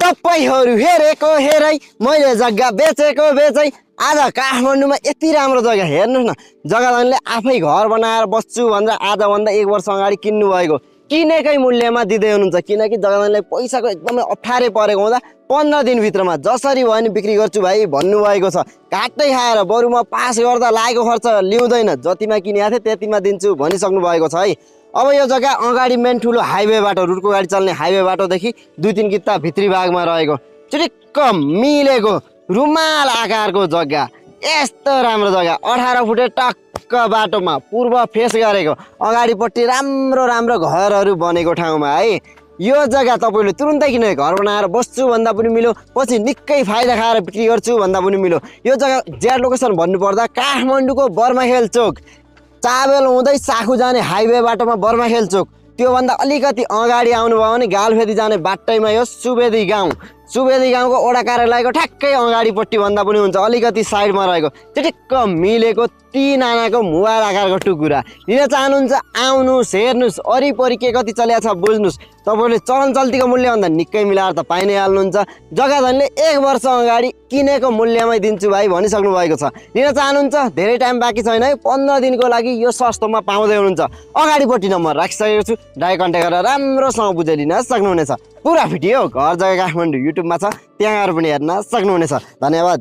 तपाईँहरू हेरेको हेरै मैले जग्गा बेचेको बेचै आज काठमाडौँमा यति राम्रो जग्गा हेर्नुहोस् न। जग्गाधनीले आफै घर बनाएर बस्छु भनेर आजभन्दा 1 वर्ष अगाडि किन्नु भएको किनेकै मूल्यमा दिँदै हुनुहुन्छ, किनकि जग्गाधनीलाई पैसाको एकदमै अप्ठ्यारै परेको हुँदा 15 दिनभित्रमा जसरी भयो नि बिक्री गर्छु भाइ भन्नुभएको छ। घाटै खाएर बरु म पास गर्दा लागेको खर्च लिउँदैन, जतिमा किनेको थिएँ त्यतिमा दिन्छु भनिसक्नु भएको छ है। अब यो जग्गा अगाडि मेन ठुलो हाइवे बाटो, रुटको गाडी चल्ने हाइवे बाटोदेखि 2-3 किता भित्री भागमा रहेको चिटिक्क मिलेको रुमाल आकारको जग्गा। यस्तो राम्रो जग्गा 18 फुटे टक्क बाटोमा पूर्व फेस गरेको, अगाडिपट्टि राम्रो राम्रो घरहरू बनेको ठाउँमा है। यो जग्गा तपाईँले तुरुन्तै किनेर घर बनाएर बस्छु भन्दा पनि मिल्यो, पछि निकै फाइदा खाएर बिक्री गर्छु भन्दा पनि मिल्यो। यो जग्गा जेड लोकेसन भन्नुपर्दा काठमाडौँको बर्माखेल चोक, चाबेल हुँदै साखु जाने हाइवे बाटोमा बर्माखेल चोक, त्योभन्दा अलिकति अगाडि आउनुभयो भने गालफेदी जाने बाटैमा यो सुवेदी गाउँ, सुवेदी गाउँको वडा कार्यालयको ठ्याक्कै अगाडिपट्टि भन्दा पनि हुन्छ, अलिकति साइडमा रहेको चिटिक्क मिलेको 3 आनाको मुवार आकारको टुकुरा लिन चाहनुहुन्छ आउनुहोस्, हेर्नुहोस्, वरिपरि के कति चलेको छ बुझ्नुहोस्। तपाईँले चलन चल्तीको मूल्यभन्दा निकै मिलाएर त पाइ नै हाल्नुहुन्छ। जग्गाधनीले 1 वर्ष अगाडि किनेको मूल्यमै दिन्छु भाइ भनिसक्नु भएको छ। लिन चाहनुहुन्छ धेरै टाइम बाँकी छैन है, 15 दिनको लागि यो सस्तोमा पाउँदै हुनुहुन्छ। अगाडिपट्टि नम्बर राखिसकेको छु, डाइरेक्ट कन्ट्याक्ट गरेर राम्रोसँग बुझाइ लिन सक्नुहुनेछ। पुरा भिडियो घर जग्गा काठमाडौँ युट्युबमा छ, त्यहाँ गएर पनि हेर्न सक्नुहुनेछ। धन्यवाद।